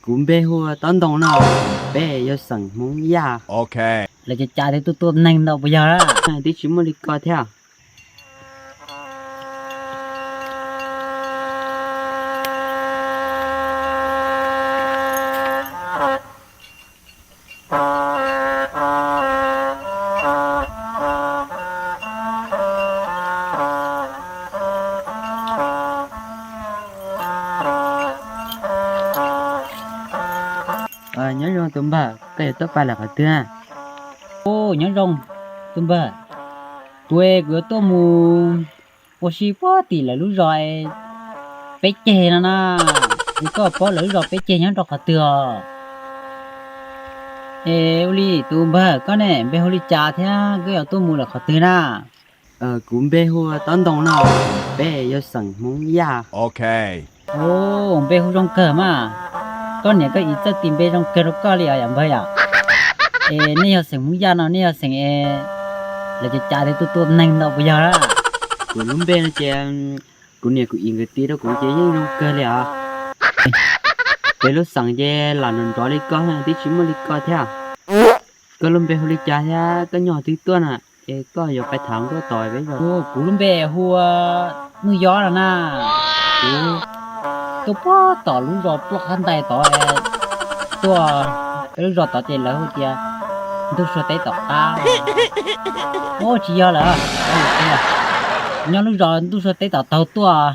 Kuv npe hu Tob Ntoo no, peb yog xeem Hmoob Yaj. Lawv cas cas tias tuaj tua neeg ntau puas yog lawm, twb tsis muaj li ko thiab. Nyob zoo tus npawg, koj yuav tuaj pab lawv qhov twg? Nyob zoo tus npawg, kuv, kuv yuav tuaj mus ua si puag tim lawv lub zos Peb Ceg no na. Es koj paub lawv lub zos Peb Ceg nyob rau qhov twg os? Es ua li tus npawg, koj ne npe hu li cas thiab koj yuav tuaj mus lawm qhov twg na? Kuv npe hu Tob Ntoo no, peb yog xeem Hmoob Yaj. Npe hu zoo kawg mas. Koj niam koj txiv txawj tis npe zoo kawg rau koj li os yom npawg yom. Es nej yog xeem Hmoob Yaj no nej yog xeem es lawv cas cas tias tuaj tua neeg ntau puas yog lawm? Kuv lub npe no ces kuv niam kuv txiv nkawd tis rau kuv ces yeej zoo kawg li os. Peb lub xeem ces lam nrov nrov li koj twb tsis muaj li ko thiab. Koj lub npe hu li cas thiab koj nyob twg tuaj na? Es koj yuav pais tham nkauj tod peb zos. Kuv lub npe hu Nuj Yob no na. Kuv tuaj puag tom lub zos Pluaj Qhab Ntais tod, tuaj peb lub zos tod ces lawv hu tias Ntuj Sua Teb tom qab. Ub, tsis yog lawm, nyob lub zos Ntuj Sua Teb tom taug tuaj.